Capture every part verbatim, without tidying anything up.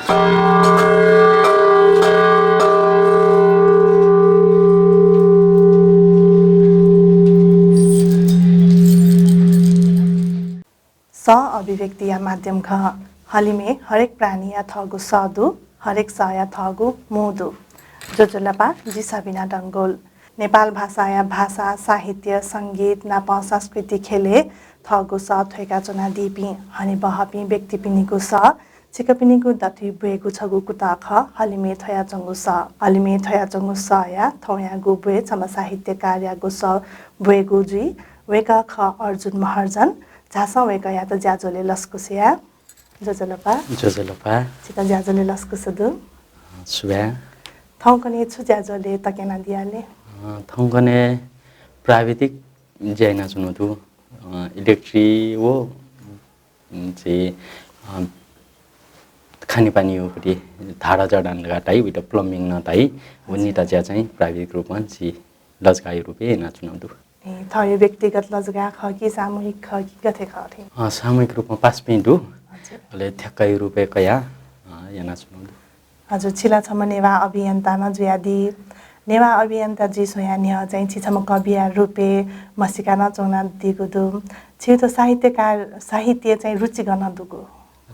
सः अभिव्यक्तिया माध्यम खः। हलिमय् हरेक प्राणीया थःगु सः दु, हरेक सःया थःगु मू दु। ज्वजलपा, जि सबिना डंगोल। नेपाल भाषाया भाषा, साहित्य, संगीत नाप संस्कृति ख्यलय् थःगु सः थ्वय्‌का च्वनादीपिं हनेबहःपिं व्यक्तिपिनिगु सः छिकपिनिगु दथुइ ब्वयेगु छगू कुतः खः, हलिमय् थ्वयाच्वंगु सः। हलिमय् थ्वयाच्वंगु सःया थौंयागु ब्वय् छम्ह साहित्यकारयागु सः ब्वयेगु जुइ। वय्‌कः खः अर्जुन महर्जन। झासँ वय्‌कःयात ज्याझ्वलय् लसकुस याये। ज्वजलपा। ज्वजलपा। छितः ज्याझ्वलय् लसकुस दु। सुभाय्। थौंकन्हय् छु ज्याझ्वलय् तक्यनादियाले? अ, थौंकन्हय् प्राविधिक ज्या यानाच्वनागु दु। अ, इलेक्ट्रि व, उम्, झी, अ, खानेपानी उपरि धारा जडान धकाः धाइ, उइत plumbing नं धाइ। व निता ज्या चाहिँ प्राविधिक रूपमा झी लजगाःया रूपय् यानाच्वनागु दु। ए, थःगु व्यक्तिगत लजगाः खः कि सामूहिक खः कि गथे खः थें? अ, सामूहिक रूपमा पासापिं दु। हजुर। अले ठ्याक्कया रूपय् कयाः, अ, यानाच्वनागु दु। हजुर, छि ला छम्ह नेवाः अभियन्ता नं जुयादी। नेवाः अभियन्ता जुइ स्वयाः न्ह्यः चाहिँ छि छम्ह कविया रूपय् म्हसीका नं च्वनादीगु दु। छिगु साहित्यकार, साहित्य चाहिँ रुचि गन दुगु?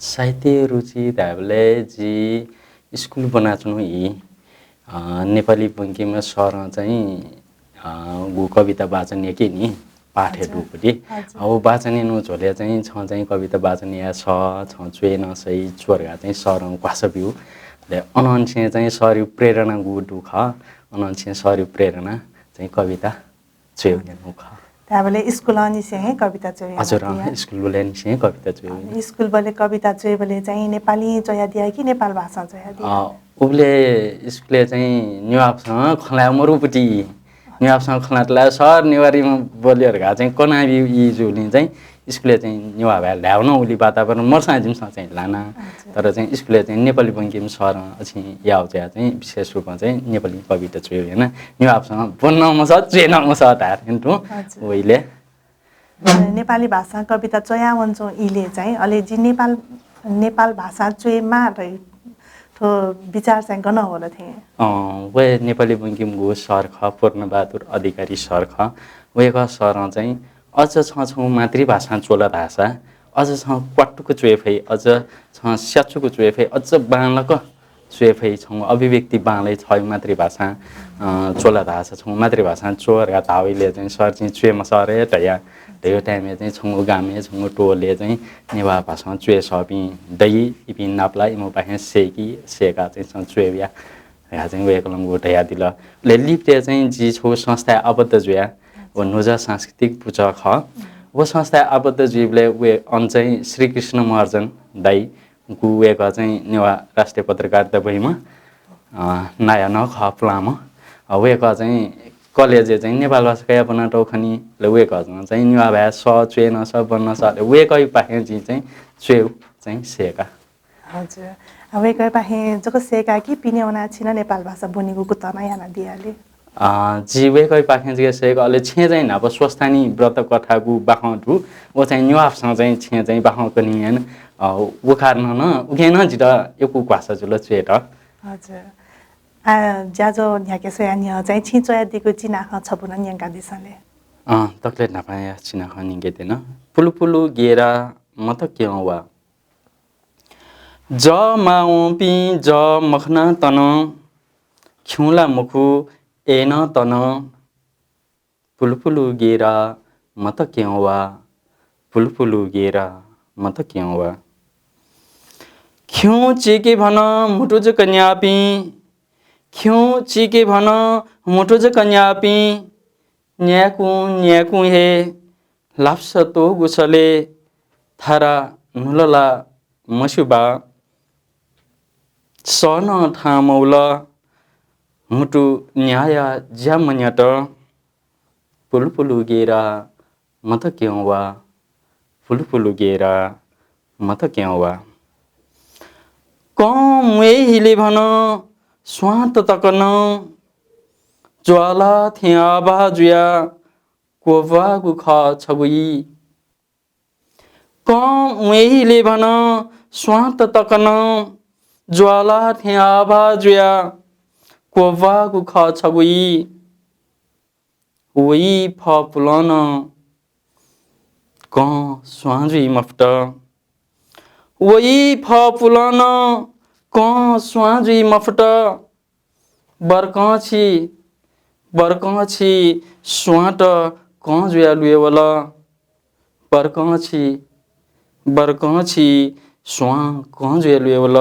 साहित्य रुचि धायेबलय् जि स्कुल ब्वनाच्वनागु ई, अ, नेपाली बंकिम सरं चाहिँ अ, गु कविता वाचन याके नि, पाठय् दुगु दु। हजुर। अ, व वाचन यानागु झ्वलय् चाहिँ छं चाहिँ कविता वाचन याये सः, छं च्वये नं सइ, च्वः धकाः चाहिँ सरं ग्वाहालि ब्यू। अले अनंनिसें चाहिँ सरया प्रेरणा गु दु खः, अनंनिसें सरया प्रेरणा चाहिँ कविता च्वयेगु यानागु खः। धायेबलय् स्कुलंनिसें हे कविता च्वयेगु हजुर, यानादिया? अँ, स्कुलबलय्‌निसें हे कविता च्वयेगु। अ, स्कुलबलय् कविता च्वयेबलय् चाहिँ नेपालीं च्वयादिया कि नेपाल भाषां च्वयादिया? अ, उबलय् स्कुलय् चाहिँ नेवाः भाषां खँ ल्हाये मरुगु पति। नेवाः भाषां खँ ल्हात ला सर नेवारीम्ह बल्यो धकाः चाहिँ कनाबी ई जूगुलिं चाहिँ स्कुलय् चाहिँ नेवाः भाय् ल्हायेगु नं उलि वातावरण मरुसां जिमिसं चाहिँ ल्हाना। अच्छा। तर चाहिँ स्कुलय् चाहिँ नेपाली बंकिम सरं अछिं याःगु चाहिँ, चाहिँ विशेष रूपमा चाहिँ नेपाली कविता च्वयेगु याना। नेवाः भाषां ब्वने नं मसः, च्वये नं मसः धाये धुन तुं। अच्छा। वइले नेपाली भाषां कविता च्वया वनाच्वंगु इलय् चाहिँ, अले जि नेपाल, नेपाल भाषां च्वयेमाः धइ थ्व विचार चाहिँ गनं वल थें? अँ, व नेपाली बंकिमगु सर खः, पूर्णबहादुर अधिकारी सर खः। वय्‌कः सरं चाहिँ अझ छं छंगु मातृभाषां च्वल धाःसा अझ छं क्वातुक च्वये फइ, अझ छं स्यातुक च्वये फइ, अझ बांलाक च्वये फइ, छंगु अभिव्यक्ति बांलाइ, छगू मातृभाषां, अ, च्वल धाःसा, छंगु मातृभाषां च्व धकाः धाःबलय् चाहिँ सर चाहिँ च्वये मसः रे धया, धयागु time-य् चाहिँ छंगु गामय्, छंगु टोलय् चाहिँ नेवाः भाषां च्वये सःपिं दइ, इपिं नापलाः, इमिपाखें सय्‌कि, सय्‌काः चाहिँ छं च्वये या धकाः चाहिँ वय्‌कलं गु धयादिल। अले लिपतय् चाहिँ जि छगू संस्थाय् आबद्ध जुया, व नुगः सांस्कृतिक पुचः खः। व संस्थाय् आबद्ध जुइबलय् व अन चाहिँ श्रीकृष्ण महर्जन दाइ, गु वय्‌कः चाहिँ नेवाः राष्ट्रिय पत्रकारिता ब्वइम्ह, अ, नायः नं खः पुलांम्ह। अ, वय्‌कः चाहिँ कलेजय् चाहिँ नेपाल भाषा कयाः ब्वनातःगु खनी। अले वय्‌कःजं चाहिँ नेवाः भाय् सः च्वये नं सः, ब्वने नं सः। अले वय्‌कःयापाखें जिं चाहिँ च्वयेगु चाहिँ सय्‌का। हजुर। अ, वय्‌कःयापाखें जक सय्‌का कि पिने वनाः छिं नं नेपाल भाषा ब्वनेगु कुतः नं यानादियाले? अ, जि वय्‌कःयापाखें जक सय्‌का, अले छेँय् चाहिँ न्हापा स्वस्थानी व्रत कथागु बाखं दु। व चाहिँ नेवाः भाषां चाहिँ छेँय् चाहिँ बाखं कनी याना। अ, व कारणं नं, उकिं नं जितः यक्व ग्वासाः जुल च्वयेत। हजुर। आ, ज्याझ्वः न्ह्याके स्वयाः न्ह्यः चाहिँ छिं च्वयादीगु चिनाखँ छपु नं न्यंकादिसँ ले। अँ, दकलय् न्हापांया चिनाखँ न्यंके त्यन। पुलुपुलु गेरा मत क्यं वा। जः माःवंपिं जः मखना तन, खिउँला मखु अय्‌नं तन। पुलुपुलु गेरा मत क्यं वा, पुलुपुलु गेरा मत क्यं वा। खिउँ चीके भन म्हुतु जक न्याःपिं, खिउँ चीके भन म्हुतु जक न्याःपिं, न्याय्‌कुं न्याय्‌कुं हे ल्हापस त्वःगु सलय् थारा न्हुल ला मस्यू बा। सः नं थाहां मवल, म्हुतु न्याःया ज्या मन्यत। पुलुपुलु गेरा मत क्यं वा, पुलुपुलु गेरा मत क्यं वा। कं म्वय् हिले भन स्वांत तक नं, ज्वाला थें आभाः जुया क्वब्वाःगु खः छगू ई। कं म्वय् हिले भन स्वांत तक नं, ज्वाला थें आभा जुया क्वब्वाःगु खः छगू ई। व ई फः पुलं नं कं स्वां जुइ मफुत। व ई फः पुलं नं कं स्वां जुइ मफुत। बर्कं छि, बर्कं छि स्वांत कं जुया लुये वल। बर्कं छि, बर्कं छि स्वां कं जुया लुये वल।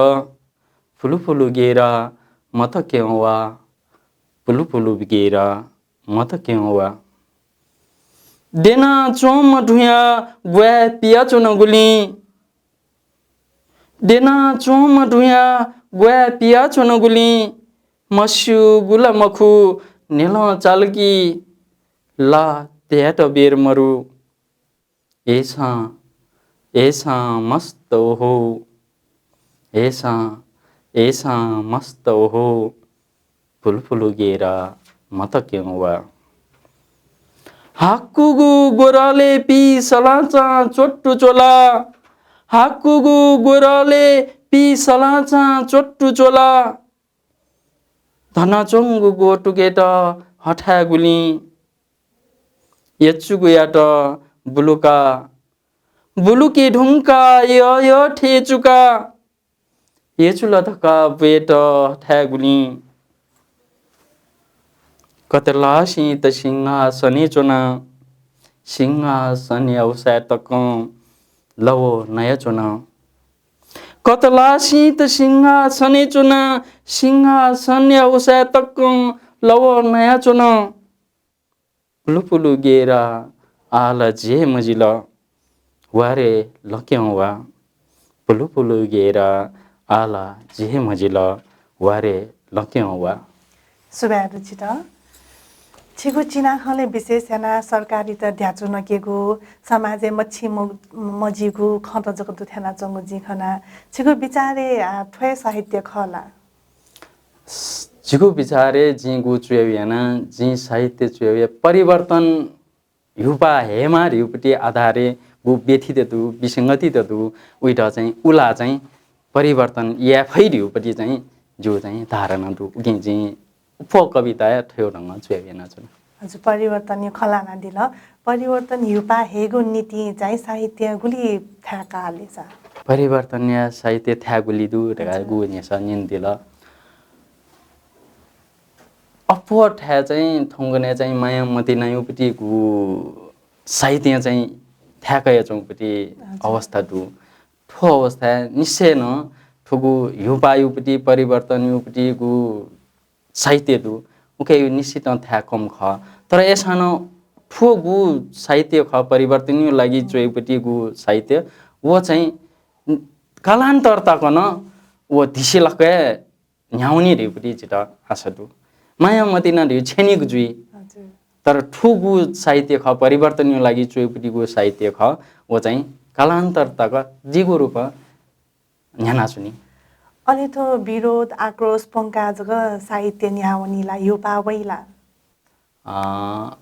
पुलुपुलु गेरा मत क्यं वा, पुलुपुलु गेरा मत क्यं वा। द्यना च्वंम्ह धुंया ग्वाये पियाच्वनागुलिं, द्यना च्वंम्ह धुंया ग्वाये पियाच्वनागुलिं, मस्यूगु ला मखु न्ह्यलं चाल कि ला तयेत बेर मरु। एसां, एसां मस्त ओहो, एसां, एसां मस्त ओहो, पुलुपुलु गेरा मत क्यं वा। हाकुगु ग्वरले पी सलाचां च्वट्टु च्वला। हाकुगु ग्वरले पी सलाचां च्वट्टु च्वला। धनाच्वंगु ग्वतुकेत हथाय्‌गुलिं यचुगुयात बुलुका, बुलुके धुंका य, य थेचुका। यचुला धकाः ब्वयेत हथाय्‌गुलिं कतलासिं त सिंहासनय् च्वना, सिंहासनया उसाँय् तकं लव नयाच्वन। कतलासिं त सिंहासनय् च्वना, सिंहासनया उसाँय् तकं लव नयाच्वन। पुलुपुलु गेरा आला जे मजिल, वारे लक्यं वा। पुलुपुलु गेरा आला जे मजिल, वारे लक्यं वा। सुभाय् दु छित। छिगु चिनाखँले विशेष यानाः सरकारीत ध्याचु नकेगु, समाजय् मछि म-, मजिगु खँत जक दुथ्यानाच्वंगु जिं खना। छिगु विचारय्, आ, थ्व हे साहित्य खः ला? जिगु विचारय् जिं गु च्वयेगु याना, जिं साहित्य च्वयेगु या परिवर्तन ह्युपा हयेमाः धइगुपट्टि आधारय् गु व्यथित दु, विसंगतित दु, उइत चाहिँ उला चाहिँ परिवर्तन याये फइ धइगुपट्टि चाहिँ जिगु चाहिँ धारणा दु। उकिं जिं अप्वः कविताय् थ्व ढंगं च्वयेगु यानाच्वना। हजुर, परिवर्तनया खँ ल्हानादिल। परिवर्तन ह्युपा हयेगु निंतिं चाहिँ साहित्य गुलि थाय् का ले सा? परिवर्तनया साहित्य थाय् गुलि दु धकाः हजुर। गु न्ह्यसः न्यनादिल। अप्वः थाय् चाहिँ थौंकन्हय् चाहिँ माया मतिनायुपट्टि गु साहित्य चाहिँ थाय् कयाच्वंगुपट्टि हजुर। अवस्था दु। थ्व अवस्थाय् निश्चय नं थुगु ह्युपायुपट्टि, परिवर्तनयुपट्टि गु साहित्य दु, उकिया निश्चितं थाय् कम खः। तर अय्सां नं थ्व गु साहित्य खः, परिवर्तनया लागि च्वयेगुपट्टि गु साहित्य, व चाहिँ कालान्तर तक नं व धिसिलाक हे न्ह्यावनी धइगुपट्टि जितः आशा दु। माया मतिना धइगु छ्यनीगु जुइ। हजुर। तर थुगु साहित्य खः, परिवर्तनया लागि च्वयेगुपट्टि गु साहित्य खः, व चाहिँ कालान्तर तक जिगु रूपं न्ह्यानाच्वनी। अले थ्व विरोध, आक्रोश, पंकाः जक साहित्य न्ह्यावनी ला, ह्युपा वइ ला? अ,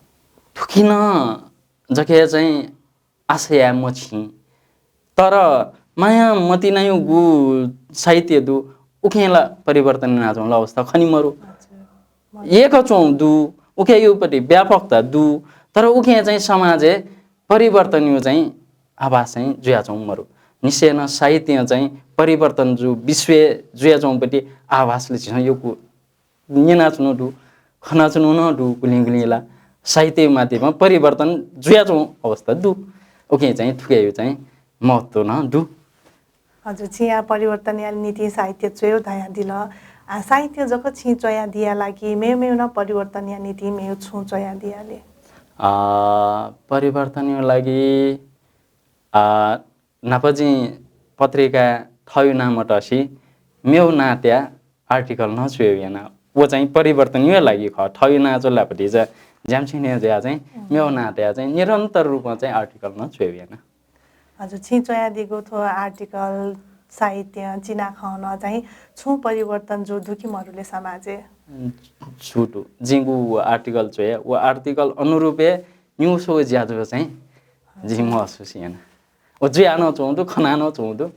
थुकिं नं जक हे चाहिँ आशा याये मछि। तर माया मतिनायुगु साहित्य दु, उकिं ला परिवर्तन यानाच्वंगु अवस्था खनी मरु। हजुर। एकच्वंगु दु, उकियायुपट्टि व्यापकता दु, तर उकिं चाहिँ समाजय् परिवर्तनया चाहिँ आभास चाहिँ जुयाच्वंगु मरु। निश्चयनं साहित्यं चाहिँ परिवर्तन जु, विश्वय् जुयाच्वंगुपट्टि आभास ला झीसं यक्व न्यनाच्वनु दु, खनाच्वनु नं दु, गुलिं गुलिं ला साहित्य माध्यमं परिवर्तन जुयाच्वंगु अवस्था दु। उकिं चाहिँ थुकियायु चाहिँ महत्व नं दु। हजुर, छिं या परिवर्तनया निंतिं साहित्य च्वयेगु धयादिल। आ, साहित्य जक छिं च्वयादिया ला कि मेमेगु नं परिवर्तनया निंतिं मेगु छुं च्वयादिया ले? आ, परिवर्तनया लागि, आ, न्हापा जिं पत्रिकाय् थःगु नां मतसे मेगु नां तयाः article नं च्वयेगु याना। व चाहिँ परिवर्तनया लागि खः। थःगु नां च्वला भतिचा ज्यामछिने जुयाः चाहिँ मेगु नां तयाः चाहिँ निरन्तर रूपं चाहिँ article नं च्वयेगु याना। हजुर, छिं च्वयादीगु थ्व article, साहित्य, चिनाखँ नं चाहिँ छुं परिवर्तन जू दु कि मरु ले समाजय्? जू दु। जिं गु article च्वया, व article अनुरूपय् निगू स्वगू ज्याझ्वः चाहिँ जिं महसुस याना। व जुया नं च्वं दु, खना नं च्वं दु।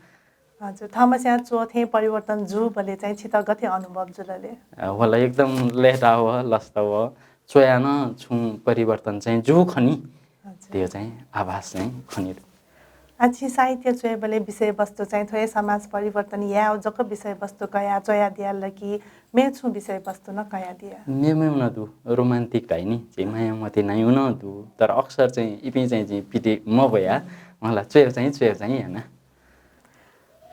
हजुर, थःम्हस्यां च्वः थें परिवर्तन जूबलय् चाहिँ छितः गथे अनुभव जुल ले? अ, वल, एकदम लय्ताः वः, लसता वः, च्वयाः नं छुं परिवर्तन चाहिँ जू खनी। हजुर। त्यो चाहिँ आभास चाहिँ खनी। आ, छिं साहित्य च्वयेबलय् विषयवस्तु चाहिँ थ्व हे समाज परिवर्तन यायेगु जक विषयवस्तु कयाः च्वयादिया ला कि मेगु छुं विषयवस्तु नं कयादिया? मेमेगु नं दु, romantic धाइ नि, झी माया मतिनाया नं दु, तर अक्सर चाहिँ इपिं चाहिँ जिं पित मब्वया, मला च्वयेगु चाहिँ, च्वयेगु चाहिँ याना।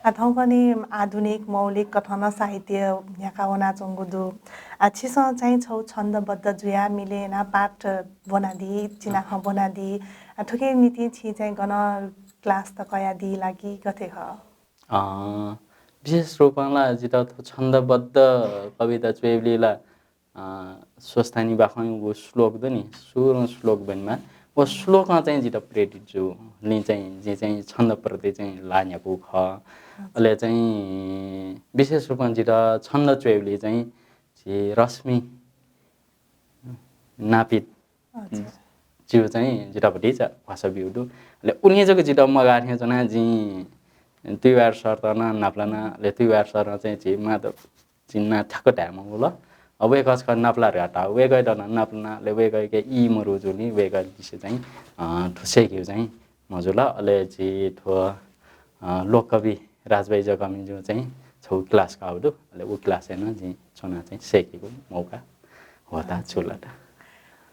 आ, थौंकन्हय् आधुनिक मौलिक कथं नं साहित्य न्ह्याका वनाच्वंगु दु। आ, छिसं चाहिँ छगू छन्दबद्ध जुयाः मिले यानाः पाठ ब्वनादी, चिनाखँ ब्वनादी। आ, थुकिया निंतिं छिं चाहिँ गन class त कयादी ला कि गथे खः? अँ, विशेष रूपं ला जितः थ्व छन्दबद्ध कविता च्वयेबलय् ला अ, स्वस्थानी बाखंयागु श्लोक दु नि, सुरुं श्लोक ब्वनेमाः। व श्लोकं चाहिँ जितः प्रेरित जू। लि चाहिँ, जिं चाहिँ छन्दप्रति चाहिँ ल्हाः न्ह्याकू खः। अच्छा। अले चाहिँ विशेष रूपं जितः छन्द च्वयेबलय् चाहिँ झी रश्मि नापित अच्छा। ज्यू चाहिँ जितः भतिचा भचा ब्यूगु दु। अले उलिं जक जितः मगाः थें च्वनाः जिं तुयु बहादुर सरत नं नापलाना। अले तुयु बहादुर सरं चाहिँ झी माधव चिन्ना ठ्याक्क धाये मखु ला। अ, वय्कः छकः नापला धकाः धाः। वय्कःयात नं नापलाना, अले वय्कःयाके ई मरु जूलिं वय्कःलिसे चाहिँ, अ, थ्व सय्केगु चाहिँ मजुल। अले झी थ्व, अ, लोककवि राजभाइ जकःमिजुं चाहिँ छगू class काःगु दु। अले उ class-य् नं जिं च्वनाः चाहिँ सय्केगु मौका ह्वःता हजुर। जुल त।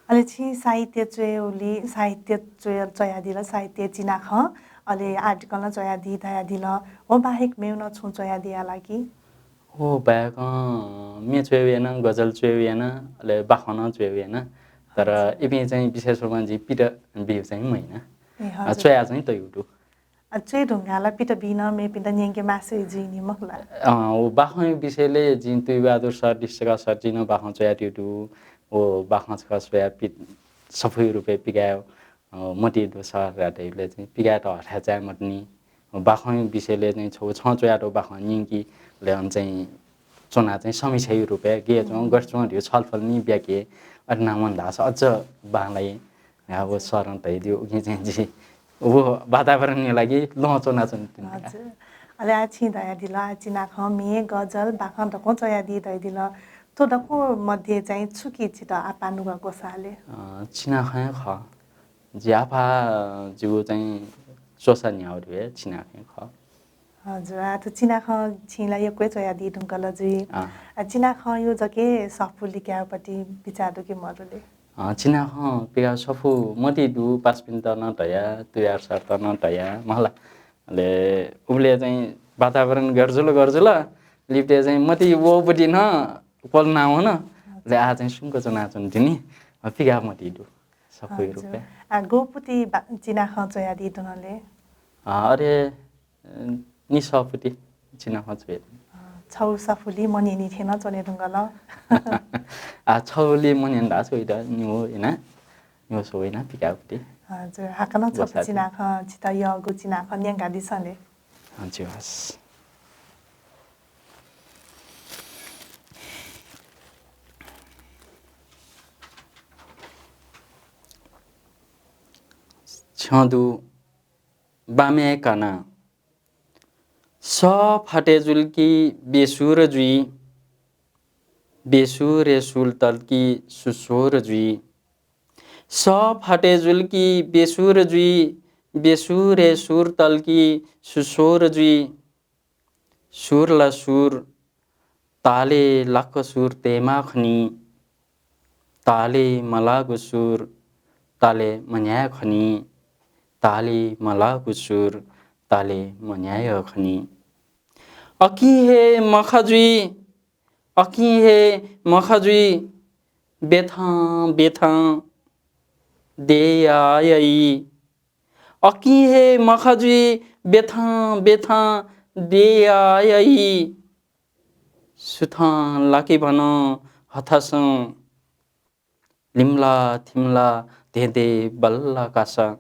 अले छिं साहित्य च्वयेबलय्, साहित्य च्वय-, च्वयादिल, साहित्य चिनाखँ, अले article नं च्वयादी धयादिल। व बाहेक मेगु नं छुं च्वयादिया ला कि? व बाहेक, अँ, म्ये च्वयेगु याना, गजल च्वयेगु याना, अले बाखं नं च्वयेगु याना। तर अच्छा। इपिं चाहिँ विशेष रूपमा जिं पित बीगु चाहिँ मयाना। ए, अ, हजुर। च्वया चाहिँ तयागु दु। अ, च्वये धुंकाः ला पित बी नं मेपिन्त न्यंके मास्ति जुइ नि मखु ला? अँ, व बाखंया विषयलय् जिं तुयु बहादुर सर, दिशा सरजुं नं बाखं च्वयातयागु दु। व बाखं छकः स्वयाः पित सफूया रूपय् पिकाये, अ, मतिइ दु सर धयातःबलय् चाहिँ पिकायेत हथाय् चाये मते नि। बाखंया विषयलय् चाहिँ छगू छं च्वयातःगु बाखं न्यंकी, अले अन चाहिँ च्वनाः चाहिँ समीक्षाया रूपय् गय् च्वं, हम्म। गथे च्वं धइगु छलफल नि ब्याके, अथे यानाः वन धाःसा अझ बांलाइ। या, व सरं धयादिल, उकिं चाहिँ जि व वातावरणया लागि लँ च्वनाच्वने तिनि। हजुर। अले आः छिं धयादिल, आः चिनाखँ, म्ये, गजल, बाखं दक्वं च्वयादी धयादिल। थ्व दक्व मध्ये चाहिँ छु कि छितः आपाः नुगः ग्वसाः ले? अ, चिनाखँ हे खः। जि आपाः जिगु चाहिँ च्वसा न्ह्यागु धइगु हे चिनाखँ हे खः। हजुर, आः थ्व चिनाखँ छिं ला यक्व हे च्वयादी धुंकल जुइ। अँ। आ, चिनाखँया जक सफू लिकायेगु पति बिचाः दु कि मदु ले? अँ, चिनाखँ पिकायेगु सफू मतिइ दु, पासापिन्त नं धया, तुयार सरत नं धया, मला। अले उबलय् चाहिँ वातावरण गथे जुल, गथे जुल, लिपतय् चाहिँ मतिइ वःगु पति नं क्वलुना वन। अले आः चाहिँ सुम्क च्वनाच्वने तिनि, अ, पिकायेगु मतिइ दु, सफूया हजुर। रूपय्। आ, गु पति बा-, चिनाखँ च्वयादी धुन ले? अँ, अथे निसः पति चिनाखँ च्वये। अँ, छगू सफूलिइ मन्यनी थें नं च्वने धुंकल। आः छगूलिइ मन्यन धाःसा वइत निगू याना, निगू सफू याना पिकायेगु पति। हजुर, हाकनं छपु ग्वसाः दु। चिनाखँ, छितः यःगु चिनाखँ न्यंकादिसँ ले। हजुर, हस्। छ्यं दु बामय् काना। सः फाटे जुल कि बेसुर जुइ, बेसुरय् सुर तल कि सुस्वर जुइ। सः फाटे जुल कि बेसुर जुइ, बेसुरय् सुर तल कि सुस्वर जुइ। सुर ला सुर, तालय् लाक्क सुर तयेमाः खनी। तालय् मलाःगु सुर तालय् मन्याये खनी। तालय् मलाःगु सुर तालय् मन्याये खनी। अकिं हे मखा जुइ, अकिं हे मखा जुइ, बेथां बेथां देय् आय् याइ। अकिं हे मखा जुइ, बेथां बेथां देय् आय् याइ। सुथां लाके भनं हथासं लिमला थिमला धेंधें बल्ला कासा।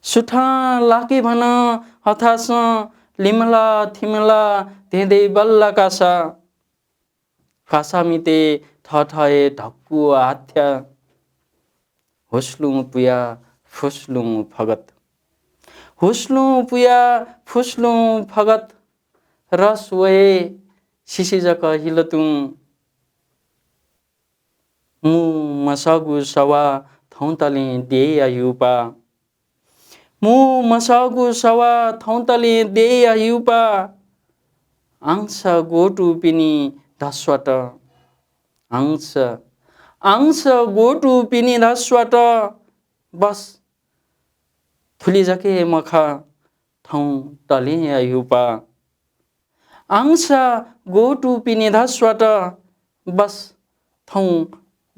सुथां लाके भनं हथासं लिमला थिमला धेंधें बल्ला कासा। कासा मिते थःथःहे धक्कु आथ्या। हुस्लुं पुया फुस्लुं फगत। हुस्लुं पुया फुस्लुं फगत रस वये सिसि जक हिल तुं। मू मसःगु सवा थौंतलें देया हिउपा। मू मसःगु सवा थौंतलें देया हिउपा। आंस गोटुपिनि धस्वात। आंस, आंस गोटुपिनि धस्वात। बस थुलि जके मखा थौंतलें या हिउपा। आंस गोटुपिनि धस्वात। बस थौं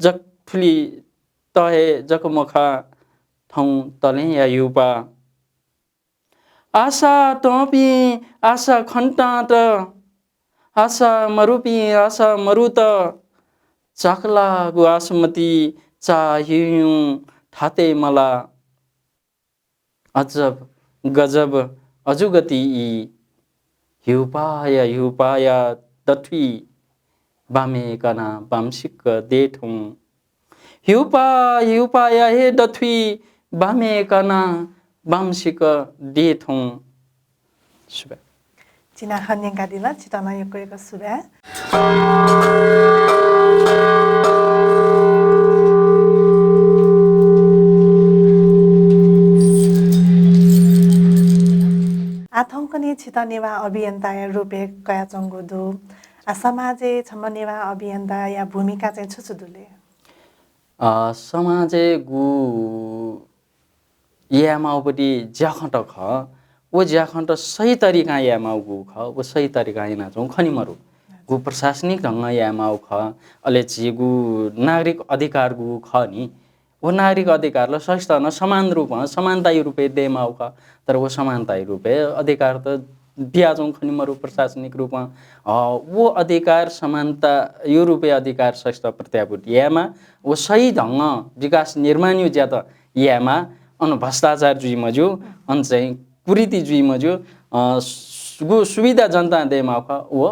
जक थुलि त हे जक मखा थौंतलें या हिउपा। आशा तंपिं आशा खन्तांत। आशा मरुपिं आशा मरुत। चाकलाःगु आशमति चा हिउँ थाते मला। अजब गजब अजुगति ई। हिउपाया हिउपाया दथुइ बामे कना बामसिक दे थौं। हिउपा हिउपाया हे दथुइ बामे कना बामसिक दे थौं। सुभाय्। चिनाखँ न्यंकादिल, छितः नं यक्व यक्व सुभाय्। आः थौंकन्हय् छितः नेवाः अभियन्ताया रूपय् कयाच्वंगु दु। आः समाजय् छम्ह नेवाः अभियन्ताया भूमिका चाहिँ छु छु दु ले? अ, समाजय् गु यायेमाःगु पति ज्याखँत खः, व ज्याखँत सही तरिकां यायेमाःगु खः, व सही तरिकां यानाच्वंगु खने मरु। गु प्रशासनिक ढंगं यायेमाःगु खः, अले झीगु नागरिक अधिकार गु खः नि, व नागरिक अधिकार ला सकसितं नं समान रूपं, समानताया रूपय् दयेमाःगु खः। तर व समानताया रूपय् अधिकार त बियाच्वंगु खने मरु प्रशासनिक रूपं। अ, व अधिकार समानताया रूपय् अधिकार सकसितं प्रत्याभूत यायेमाः, व सही ढंगं विकास निर्माणया ज्यात यायेमाः, अन भ्रष्टाचार जुइ मज्यू, अन चाहिँ कुरीति जुइ मज्यू, अ, सु-, गु सुविधा जनतां दयेमाःगु खः, व,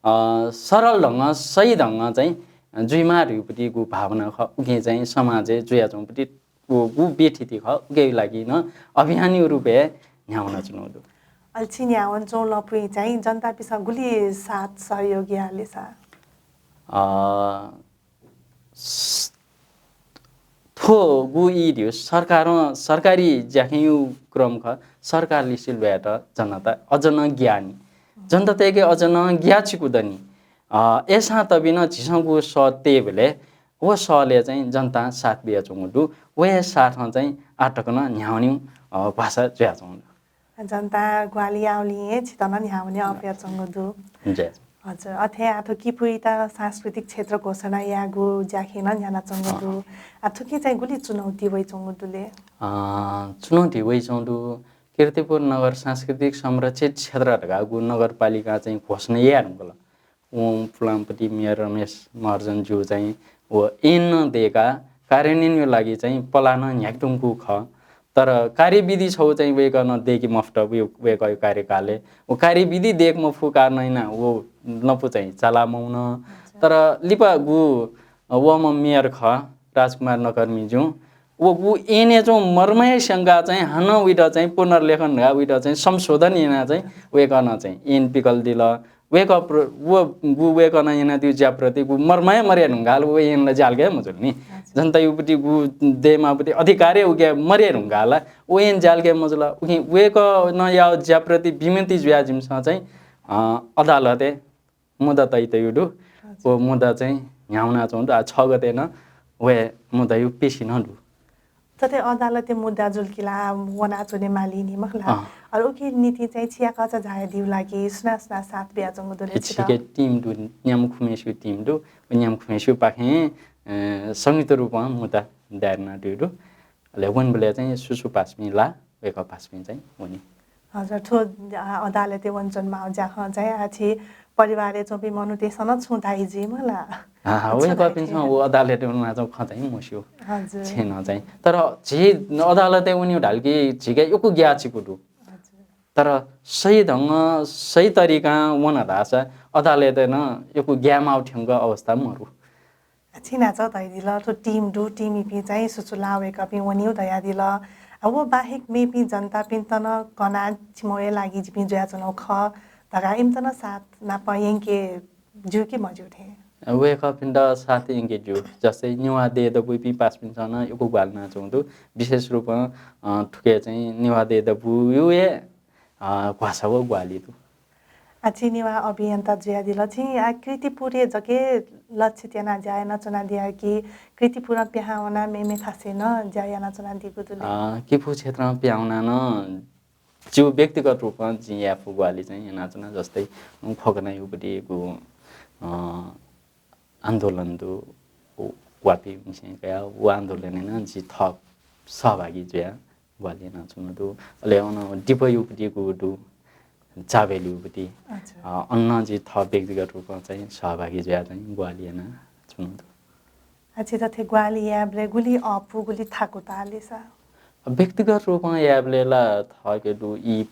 अ, सरल ढंगं, सही ढंगं चाहिँ जुइमाः धइगु पति गु भावना खः, उकिं चाहिँ समाजय् जुयाच्वंगु पति व गु बेथिति खः, उकिया लागि नं अभियानया रूपय् न्ह्यावनाच्वनागु दु। अले छिं न्ह्यावनाच्वंगु लँपुइ चाहिँ जनतापिन्सं गुलि साथ सहयोग याः ले सा? अ, स-, थ्व गु ई धइगु सरकारं, सरकारी ज्याखँया क्रम खः, सरकारलिसे ल्वयेत जनता अझ नं ग्याः नि। जनतातय्के अझ नं ग्याःचिकु दनि। अ, अय्सां तबिनं झीसं गु सः तयेबलय् व सलय् चाहिँ जनतां साथ बियाच्वंगु दु। व हे साथं चाहिँ आः तक नं न्ह्यावनीगु, अ, भाषा जुयाच्वंगु दु। जनतां ग्वाहालि याःगुलिं हे छितः नं न्ह्यावने अःपुयाच्वंगु दु। हजुर। अथे आः थ्व किपुइत सांस्कृतिक क्षेत्र घोषणा यायेगु ज्याखँय् नं न्ह्यानाच्वंगु दु। आः थुकी चाहिँ गुलि चुनौती वइच्वंगु दु ले? अ, चुनौती वइच्वंगु दु। कीर्तिपुर नगर सांस्कृतिक संरक्षित क्षेत्र धकाः गु नगरपालिकां चाहिँ घोषणा याये धुंकल। वं पुलांपति मेयर रमेश महर्जन ज्यू चाहिँ व ऐन नं दय्काः कार्यान्वयनया लागि चाहिँ पलाः नं न्ह्याके धुंकूगु खः। तर कार्यविधि छगू चाहिँ वय्कलं दय्के मफुत, वय्-, वय्कःया कार्यकालय्। व कार्यविधि दय्के मफुगु कारणं यानाः व लँपु चाहिँ चाला मवन। तर लिपा गु, अ, वःम्ह मेयर खः, राजकुमार नकर्मी ज्यू। व गु ऐनय् च्वंगु मर्म हे स्यंकाः चाहिँ हानं उइत चाहिँ पुनर्लेखन धकाः उइत चाहिँ संशोधन यानाः चाहिँ वय्कलं चाहिँ ऐन पिकल दिल। वय्कः प्र-, व गु वय्कलं यानादीगु ज्याप्रति गु मर्म हे मरये धुंकाः व ऐन ला ज्यालके मजुल नि। जनताया पति गु दयेमाःपति अधिकार हे उके मरये धुंकाः व ऐन ज्यालके मजुल। उकिं वय्कलं याःगु ज्याप्रति बिमित जुयाः जिमिसं चाहिँ, अ, अदालतय् मुद्दा तयातयागु दु। व मुद्दा चाहिँ न्ह्यावनाच्वंगु दु। आः छ गते नं व मुद्दाया पेशी नं दु। थथे अदालतय् मुद्दा जुल कि ला वनाच्वने माली नि मखु ला। अँ। अले उकिया निंतिं चाहिँ छिया कचा झायादीगु लागि सुनां सुनां साथ बियाच्वंगु दु ले छितः? छिके team दु, न्याम्ह खुम्हेस्यु team दु। व न्याम्ह खुम्हेस्युपाखें, अ, संयुक्त रूपं मुद्दा दायर यानातयागु दु। अले वनेबलय् चाहिँ सु सु पासापिं ला वय्कः पासापिं चाहिँ वनी। हजुर, थ्व, अ, अदालतय् वनाच्वनेमाःगु ज्याखँ चाहिँ आः छि परिवारय् च्वंपिं मनूतय्सं नं छुं धाइ जुइ मखु ला। हाँ, हाँ, छुं धाइ वय्कःपिन्सं जुइ। व अदालतय् वनाच्वंगु खँ चाहिँ मस्यू। हजुर। छेँ नं चाहिँ। तर झी अदालतय् वनेगु धाल कि झीके यक्व ग्याःचिकु दु। हजुर। तर सही ढंगं, सही तरिकां वन धाःसा अदालतय् नं यक्व ग्यायेमाःगु थ्यंक अवस्था मरु। छिं न्हाचः धयादिल, थ्व team दु, team इपिं चाहिँ सु सु ला वय्कःपिं वनीगु धयादिल। व बाहेक मेपिं जनतापिन्त नं कनाः छिमि लागि जिपिं जुयाच्वनागु खः धकाः इमित नं साथ नाप यंके ज्यू कि मज्यू थें? वय्कःपिन्त साथ यंके ज्यू। जस्तै नेवाः देय् दबूपिं पासापिन्सं नं यक्व ग्वाहालि यानाच्वंगु दु। विशेष रूपं, अ, थुके चाहिँ नेवाः देय् दबूया हे, अ, भाषा व ग्वाहालि दु। आ, छिं नेवाः अभियन्ता जुयादिल, छिं आ कीर्तिपुरय् जक लक्षित यानाः ज्या यानाच्वनादिया कि कीर्तिपुरं पिहां वनाः मेमेथासय् नं ज्या यानाच्वनादीगु दु ले? अ, किपु क्षेत्रं पिहां वनाः नं जिगु व्यक्तिगत रूपं जिं याये फु ग्वाहालि चाहिँ यानाच्वना। जस्तै, उँ, खोकना युपट्टिगु, अ, आन्दोलन दु, व, वापिं मिसें कयाः व आन्दोलनय् नं जि थप सहभागी जुयाः ग्वाहालि यानाच्वना दु। अले अन दिपयुपट्टिगु दु, चाबेलियुपट्टि। अच्छा। अ, अन नं जि थप व्यक्तिगत रूपं चाहिँ सहभागी जुयाः चाहिँ ग्वाहालि यानाच्वना दु। आ, छिं थथे ग्वाहालि यायेबलय् गुलि अःपु, गुलि थाकु ताः ले सा? व्यक्तिगत रूपं यायेबलय् ला थःके दु ई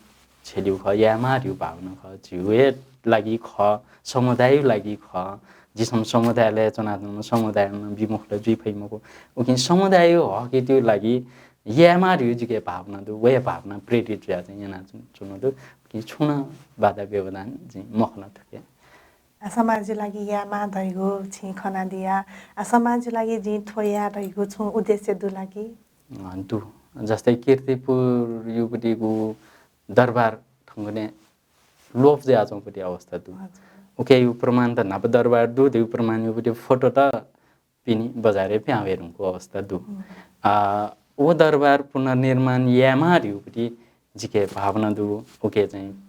छेलिउ खः, यायेमाः धइगु भावना खः, झीगु हे लागि खः, समुदायया लागि खः। झीसं समुदायलय् च्वनाच्वंम्ह समुदायं बिमखुत जुइ फइ मखु। उकिं समुदायया हकयागु लागि यायेमाः धइगु जिके भावना दु, वया भावना प्रेरित जुयाः चाहिँ यानाच्वना दु। उकिं छुं नं बाधा व्यवधान जिं मखना थुके। आ, समाजया लागि यायेमाः धइगु छिं खनादिया, आ, समाजया लागि जिं थ्व याये धइगु छुं उद्देश्य दु ला कि? अ, दु। जस्तै कीर्तिपुरयुपट्टिगु दरबार थौंकन्हय् लोप जुयाच्वंपट्टि अवस्था दु। हजुर। उकियागु प्रमाण त न्हापा दरबार दु, धइगु प्रमाणयुपट्टि फोटो त पिने बजारय् पिहां वये धुंकूगु अवस्था दु। हुँ। आ, व दरबार पुनर्निर्माण यायेमाः धइगुपट्टि जिके भावना दु, उके चाहिँ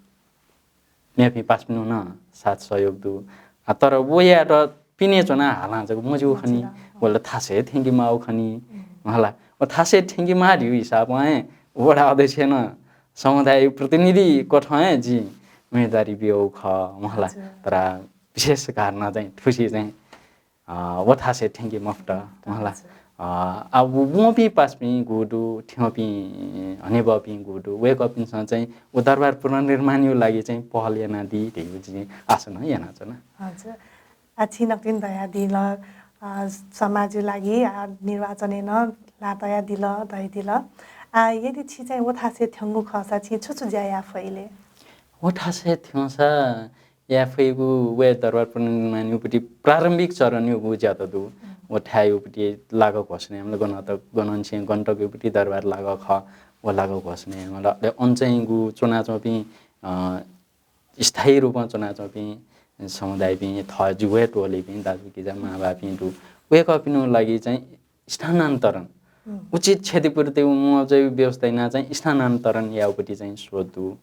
मेपिं पासापिनिगु नं साथ सहयोग दु। आ, तर व यायेत पिने च्वनाः हालां जक मज्यू खनी, मजिला। व ला थासय् थ्यंकेमाःगु खनी। हुँ। हला, व थासय् थ्यंकेमाः धइगु हिसाबं हे वडा अध्यक्षं नं समुदाय प्रतिनिधि कथं हे जिं उम्मेदवारी बियागु खः। हला, हजुर। तर विशेष कारणं चाहिँ थुसी चाहिँ अ, व थासय् थ्यंके मफुत, हजुर। मला। अ, आ, व, वंपिं पासापिं गु दु, थ्यंपिं हनेबहःपिं गु दु, वय्कःपिन्सं चाहिँ व दरबार पुनर्निर्माणया लागि चाहिँ पहल यानादी धइगु जिं आशा नं यानाच्वना। हजुर। आ, छिं नकतिनि धयादिल, अ, समाजया लागि, आ, निर्वाचनय् नं ल्हाः तयादिल, धयादिल। आ, यदि छि चाहिँ व थासय् थ्यंगु खःसा छिं छु छु ज्या याये फइ ले? व थासय् थ्यंसा याये फइगु व दरबार पुनर्निर्माणयुपट्टि प्रारम्भिक चरणयुगु ज्यात दु। हुँ। व थाय्‌युपट्टि लागा घोषणा यायेमाल, गन त, गनंनिसें गन तकयुपट्टि दरबार लागा खः, व लागा घोषणा यायेमाल। अले अन चाहिंगु च्वनाच्वंपिं, अ, स्थायी रूपं च्वनाच्वंपिं समुदायपिं, थः जिगु हे टोलीपिं, दाजुकिजा, मांबौपिं दु। वय्कःपिनिगु लागि चाहिँ स्थानान्तरण, हुँ। उचित क्षतिपूर्ति मुआवजाया व्यवस्था यानाः चाहिँ स्थानान्तरण यायेगुपट्टि चाहिँ सोच दु।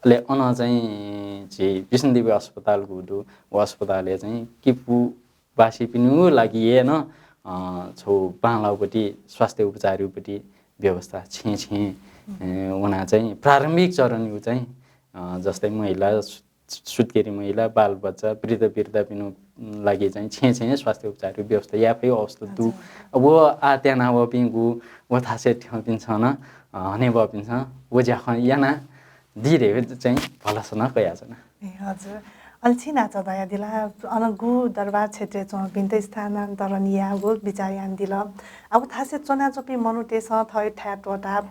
अले अन चाहिँ झी विष्णुदेवी अस्पताल गु दु, व अस्पतालय् चाहिँ किपुवासीपिनिगु लागि हे नं, अ, छगू बांलाःगुपट्टि स्वास्थ्य उपचारयुपट्टि व्यवस्था छेँ छेँ, हुँ। ए, वनाः चाहिँ प्रारम्भिक चरणयु चाहिँ, अ, जस्तै महिला सु-, सुत्केरी महिला, बालबच्चा, वृद्ध वृद्धापिनिगु लागि चाहिँ छेँ छेँ स्वास्थ्य उपचारया व्यवस्था याये फइगु अवस्था दु। हजुर। अब व आः त्यानावःपिं गु, व थासय् थ्यंपिन्सं नं, अ, हनेबहःपिन्सं व ज्याखँ यानादी धइगु चाहिँ भलसा नं कयाच्वना। ए, हजुर। अले छिं न्हाचः धयादिल, अन गु दरबार क्षेत्रय् च्वंपिन्त स्थानान्तरण यायेगु बिचाः यानादिल। अब थासय् च्वनाच्वंपिं मनूतय्‌सं थःगु थाय् त्वःताः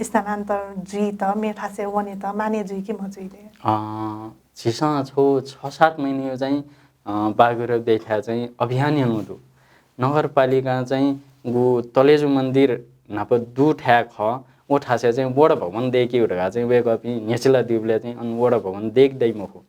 स्थानान्तर जुइत, मेथासय् वनेत मानय् जुइ कि मजुइ ले? अँ, झीसं छगू छ सात महिनायु चाहिँ, अँ, बागुरा देख्या चाहिँ अभियान यानागु दु। नगरपालिकां चाहिँ गु तलेजु मन्दिर न्हापा दु थाय् खः, व थासय् चाहिँ वडा भवन दय्केगु धकाः चाहिँ वय्कःपिं न्ह्यचिला दुबलय् चाहिँ अन वडा भवन दय्के दइ मखु।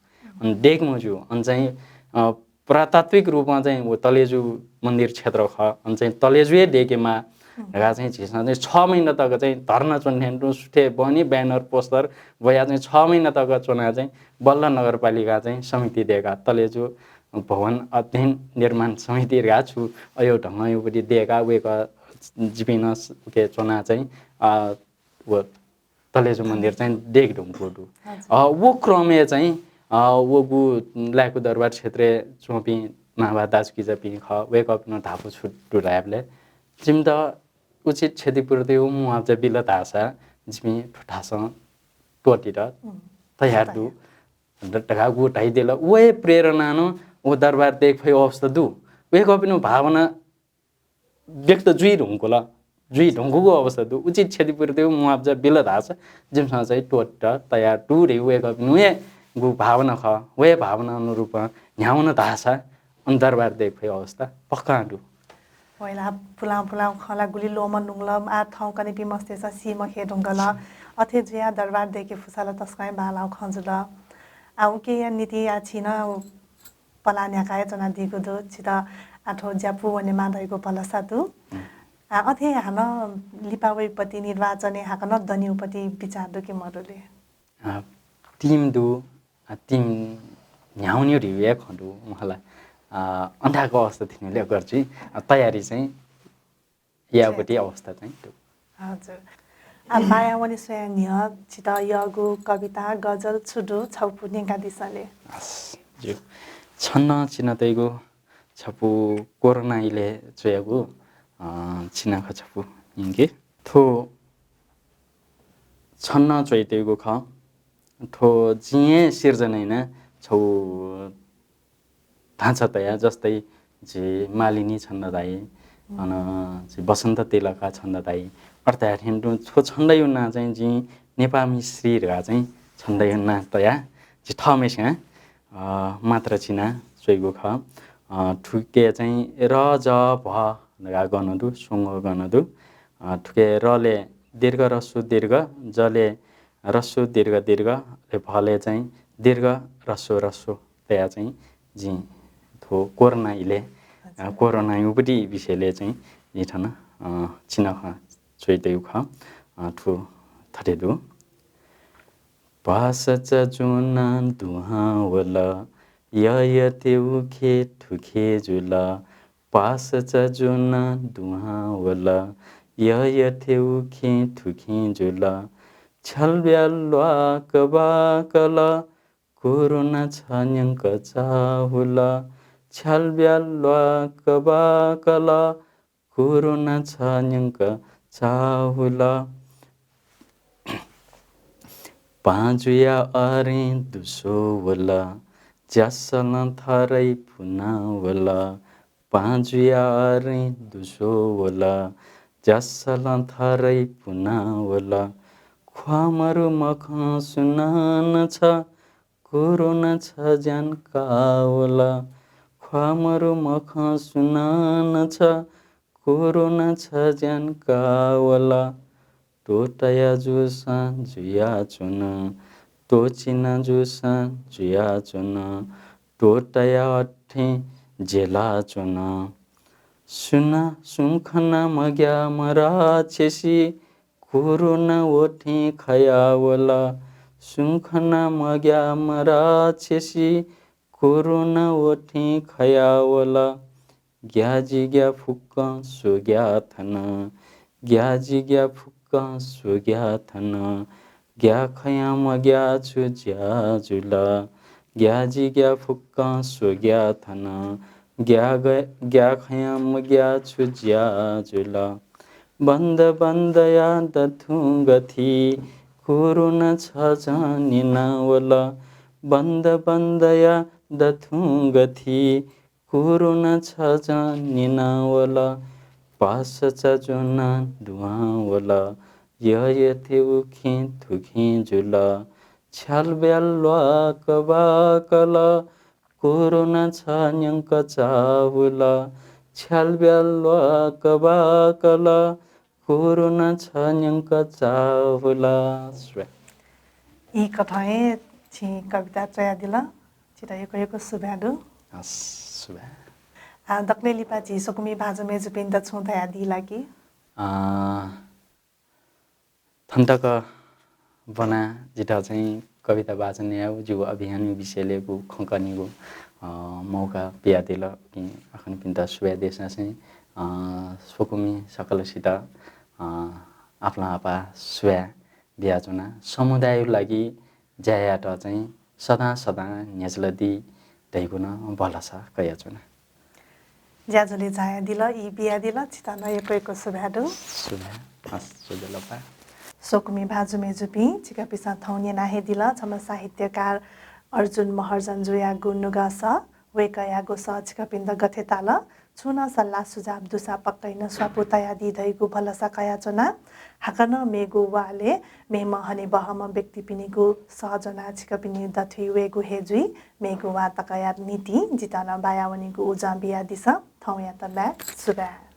अन दय्के मज्यू। अन चाहिँ, अँ, पुरातात्विक रूपं चाहिँ व तलेजु मन्दिर क्षेत्र खः, अन चाहिँ तलेजु हे दय्केमाः धकाः चाहिँ झीसं चाहिँ छ महिना तक चाहिँ धर्ना च्वने थें तुं सुथय् बहनी banner poster ब्वयाः चाहिँ छ महिना तक च्वनाः चाहिँ बल्ल नगरपालिकां चाहिँ समिति दय्काः तलेजु भवन अध्ययन निर्माण समिति धकाः छु अय् ढंगयुपट्टि दय्काः वय्कः जिपिं नं उके च्वनाः चाहिँ, अ, व तलेजु मन्दिर चाहिँ दय्के धुंकूगु दु। हजुर। अ, व क्रमय् चाहिँ, अ, व गु लाय्कु दरबार क्षेत्रय् च्वंपिं मांबौ दाजुकिजापिं खः, वय्कःपिनिगु धापू छु दु धायेबलय् जिमित उचित क्षतिपूर्तिया मुआवजा बिल धाःसा जिपिं थुथासं त्वःतेत उम्, तयार दु। तयार। धकाः गु धयादिल। व हे प्रेरणां नं व दरबार दय्के फइगु अवस्था दु। वय्कःपिनिगु भावना व्यक्त जुइ धुंकल। जुइ धुंकूगु अवस्था दु। उचित क्षतिपूर्ति मुआब्जा बिल धाःसा जिमिसं चाहिँ त्वःता तयार दु धइगु वय्‌कःपिनिगु हे गु भावना खः। व हे भावना अनुरूपं न्ह्यावन धाःसा अन दरबार दय्‌के फइगु अवस्था पक्का दु। वय्‌कःपिं पुलां पुलां खँ ला गुलि ल्वःमंधुंकल, आः थौंकन्हय्‌पिं मस्तय्‌सं सी मखे धुंकल। अथे जुयाः दरबार दय्‌के फुसा ला तसकं हे बांलाःगु खँ जुल। आः उकिया निंतिं आः छिं नं पलाः न्ह्याका हे च्वनादीगु दु। छितः आः थ्व ज्यापु वनेमाः धइगु भलसा दु। हम्म। आः अथे हानं लिपा वइगु पति निर्वाचनय् हाकनं दनेगु पति बिचाः दु कि मदु ले? अ, team दु, अ, team न्ह्यावनेगु धइगु हे खँ दु, मला। अ, अन धाःगु अवस्था थिनिले अगर चाहिँ, अ, तयारी चाहिँ याःगु पति अवस्था चाहिँ दु। हजुर। आः बाया वने स्वयाः न्ह्यः छितः यःगु कविता, गजल छु दु, छपु न्यंकादिसँ ले। हस्, ज्यू। छन्हु चिनातयागु छपु कोरोना इलय् च्वयागु, अ, चिनाखँ छपु न्यंके। थ्व छन्हु च्वयातयागु खः। थ्व जिं हे सिर्जना याना छगू धाँचा तया, जस्तै जि मालिनी छन्द धाइ, हम्म। अन जि बसन्त तिलका छन्द धाइ। अथे धाये थें तुं थ्व छन्दया नां चाहिँ जिं नेपाःमि श्री धकाः चाहिँ छन्दया नां तया, जि थःम्हेस्यां, अ, मात्रा चिना च्वइगु खः। अ, थुके चाहिँ र, ज, भ धकाः गन दु, स्वंगः गन दु। अ, थुके रले दीर्घ ह्रस्व दीर्घ, जले ह्रस्व दीर्घ दीर्घ, अले भले चाहिँ दीर्घ ह्रस्व ह्रस्व तया चाहिँ जिं थ्व कोरोना इलय्, अ, कोरोना उपति विषयले चाहिँ जिं थन, अ, चिनाखँ च्वयातयागु खः। अ, थ्व थथे दु। पासा चा ज्वनाः दुहां वल, यःयःथें उखे थुखे जुल। पासा चा ज्वनाः दुहां वल, यःयःथें उखे थुखे जुल। छ्यालब्याल ल्वाकबाकल, कोरोना छ न्यंक चाःहुल। छ्यालब्याल ल्वाकबाकल, कोरोना छ न्यंक चाःहुल। पाँजुया अरें दुस्वः वल, ज्यासलं थरै पुना वल। पाँजुया अरें दुस्वः वल, ज्यासलं थरै पुना वल। ख्वाः मरु मखं सुनानं छ, कोरोना छ ज्यान काः वल। ख्वाः मरु मखं सुनानं छ, कोरोना छ ज्यान काः वल। त्वःताया जूसां जुयाच्वन, त्वःचिना जूसां जुयाच्वन। त्वःताया अथें जेलाच्वन। सुनां सुं खनाः मग्याःम्ह राक्षसी, कोरोना व थें खयावल। सुं खनाः मग्याःम्ह राक्षसी, कोरोना व थें खयावल। ग्याः जिग्याः फुक्कं स्वग्याः थन, ग्याः जिग्याः फुक्कं स्वग्याः थन। ग्याः खयां मग्याः छु ज्या जुल, ग्याः जिग्याः फुक्कं स्वग्याः थन। ग्याः ग-, ग्याः खयां मग्याः छु ज्या जुल। बन्द बन्दया दथुं गथि, कोरोना छ झं निना वल। बन्द बन्दया दथुं गथि, कोरोना छ झं निना वल। पासा चा ज्वनाः दुहां वल, यःयःथें उखें थुखें जुल। छ्यालब्याल ल्वाकबाकल, कोरोना छ न्यंक चाःहुल। छ्यालब्याल ल्वाकबाकल, कोरोना छ न्यंक चाःहुल। सुभाय्। ई कथं हे छिं कविता च्वयादिल, छितः यक्व यक्व सुभाय् दु। हस्, सुभाय्। आ, दकलय् लिपा झी स्वकुमि भाजु मय्‌जुपिन्त छुं धयादी ला कि? अँ, थन तक ब्वनाः जितः चाहिँ कविता वाचन यायेगु जिगु अभियानया विषयलय् गु खँ कनेगु, अ, मौका बियादिल। उकिं अखनपिन्त सुभाय् देछासें, अ, स्वकुमि सकलसित, अ, आपालं आपाः सुभाय् बियाच्वना। समुदायया लागि ज्या यायेत चाहिँ सदां सदां न्ह्यचिलादी धइगु नं भलसा कयाच्वना। ज्याझ्वलय् झायादिल, ई बियादिल, छितः नं यक्व यक्व सुभाय् दु। सुभाय्। हस्, सुभाय् लपा। स्वकुमि भाजु मय्‌जुपिं, छिकपिन्सं थौं न्यना हे दिल, छम्ह साहित्यकार अर्जुन महर्जनजुयागु नुगः सः वय्कःयागु सः छिकपिन्त गथे ताल? छुं नं सल्लाह सुझाव दुसा पक्कै नं स्वापू तयादी धइगु भलसा कयाच्वना। हाकनं मेगु वालय् मेम्ह हनेबहःम्ह व्यक्तिपिनिगु सः ज्वनाः छिकपिनि दथुइ वयेगु हे जुइ। मेगु वाः तकया निंतिं जितः नं बायावनीगु उजं बियादिसँ। थौंयात बाय्, सुभाय्।